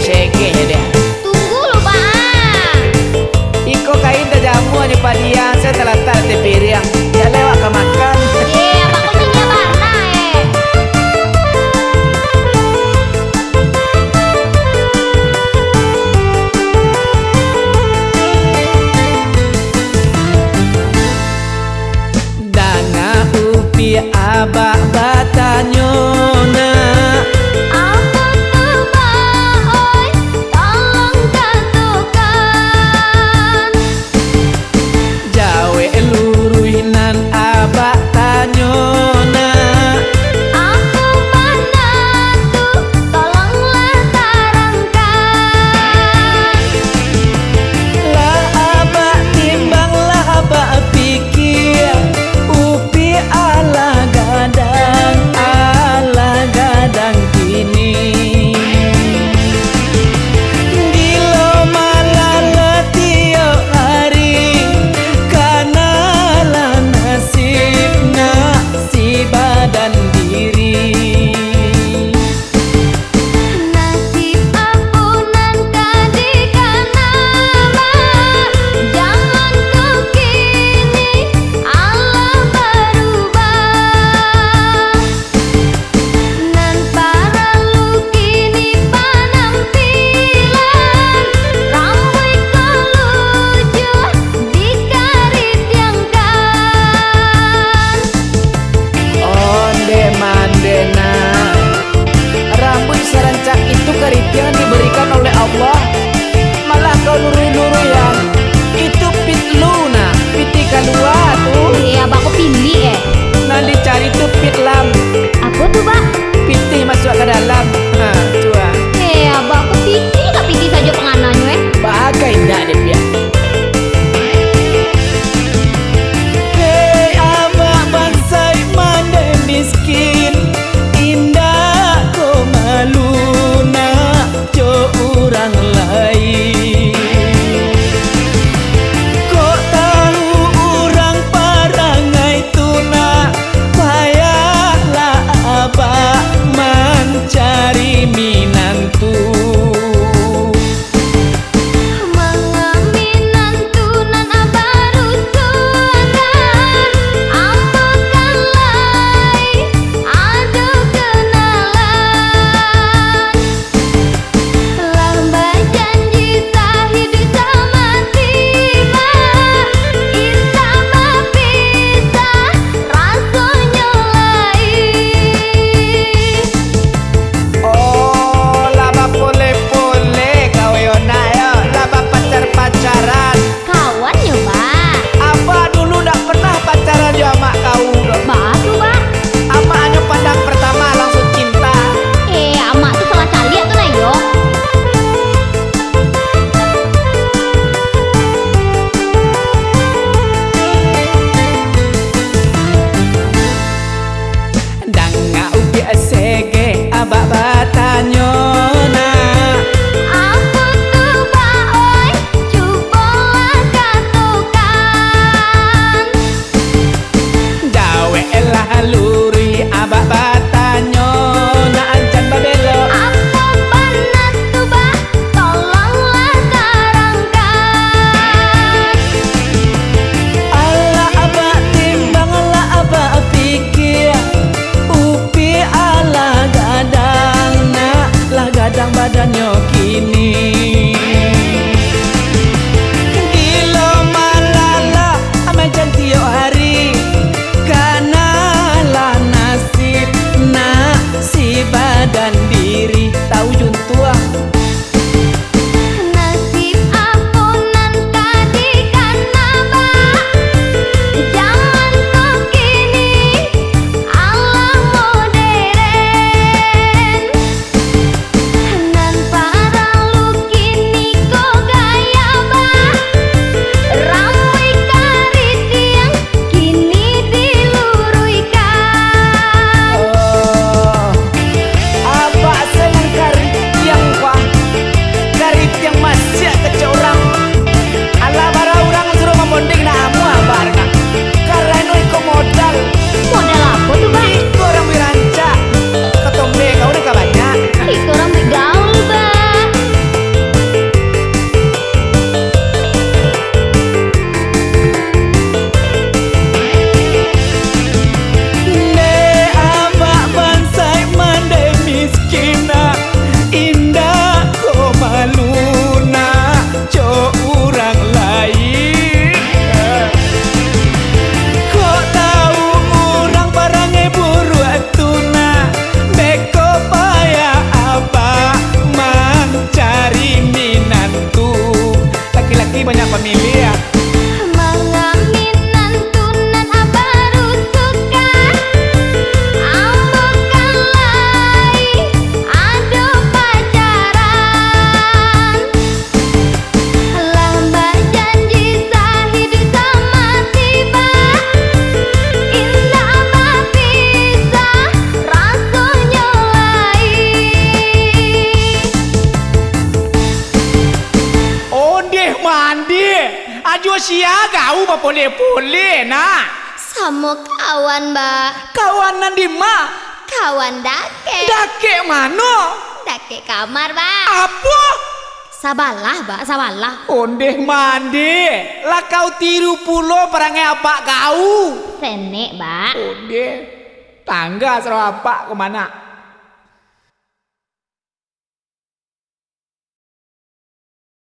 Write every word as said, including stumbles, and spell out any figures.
Cegeh deh. Tunggu lu, Bang. Iko kain tajamua nyo padiang, saya talatak di piriang. Jaleh awak ka makan. Ye, abak ko cinggia bana, eh. Danga upiak abak batanyo, nak. Apo tu, Bak, oi? Tolong katokan. Jawek luruih nan abak tanyo, nak. Apo bana tu? Tolonglah tarangkan. Lah abak timbang, lah abak pikia, upiak alah gadang, alah gadang kini. Gilo malala tiok hari, kanalah nasib nak sibadan diri. Nasib apo nan ka dikana, Bak? Jaman ko kini alah barubah. Nan paralu kini panampilan, rambuik ko lucu dikaritiangkan. Onde mande, nak. Rambuik sarancak itu karitiang diberikan oleh Allah. Malah kau luruih-luruih, ya. Itu pitih lu, nak. Pitih kalua tu. Eh, abak ko piliak, eh. Nan dicari tu pit lam. Apo tu, Bak? Pitih masuak ka dalam. Ha, tu ah. Eh, abak ko pitih ka pitih sajo pangananyo, eh. Bagai indak dek piak. Hei, abak bansaik mandeh miskin, indak ko malu nak jo urang lain. Kok tahu urang parangai tu nak, payahlah abak mancari minantu. Manga minantu nan barusuakan, ambo kan lai ado kenalan. Lah bajanji sahiduik samati, Bak, indak bapisah rasonyo lai. Oh, lah bapoleh-poleh kau yo, nak, yo. Lah bapacar-pacaran. Kawan nyo, Bak. Abak dulu ndak pernah pacaran jo amak kau doh. Baa tu, Bak? Amak hanyo pandang pertama langsung cinta. Eh, amak tu salah caliak tu nah, yo. Danga upiak segeh abak batanyo, nak. Apo tu, Bak, oi? Cubolah katokan. Jaweklah luruih abak batanyo, nak, jan babelok. Apo bana tu, Bak? Tolonglah tarangkan. Alah abak timbang, alah abak pikia, upiak alah gadang, nak, lah gadang badannyo kini. Gilo malala, amai jan tiok hari, kanalah nasib nak sibadan diri. Tahu juntuang. Nasib apo nan ka dikana, Bak? Jaman ko kini alah moderen. Nan paralu Poleh-poleh, nak. Samo kawan, Ba. Kawan nan di ma? Kawan dakek. Dakek mano? Dakek kamar, Ba. Apo? Sabalah, Ba, sabalah. Ondeh mandeh, lah kau tiru pulo parangai apak kau. Senek, Ba. Ondeh, tangga sarah apak ko mano?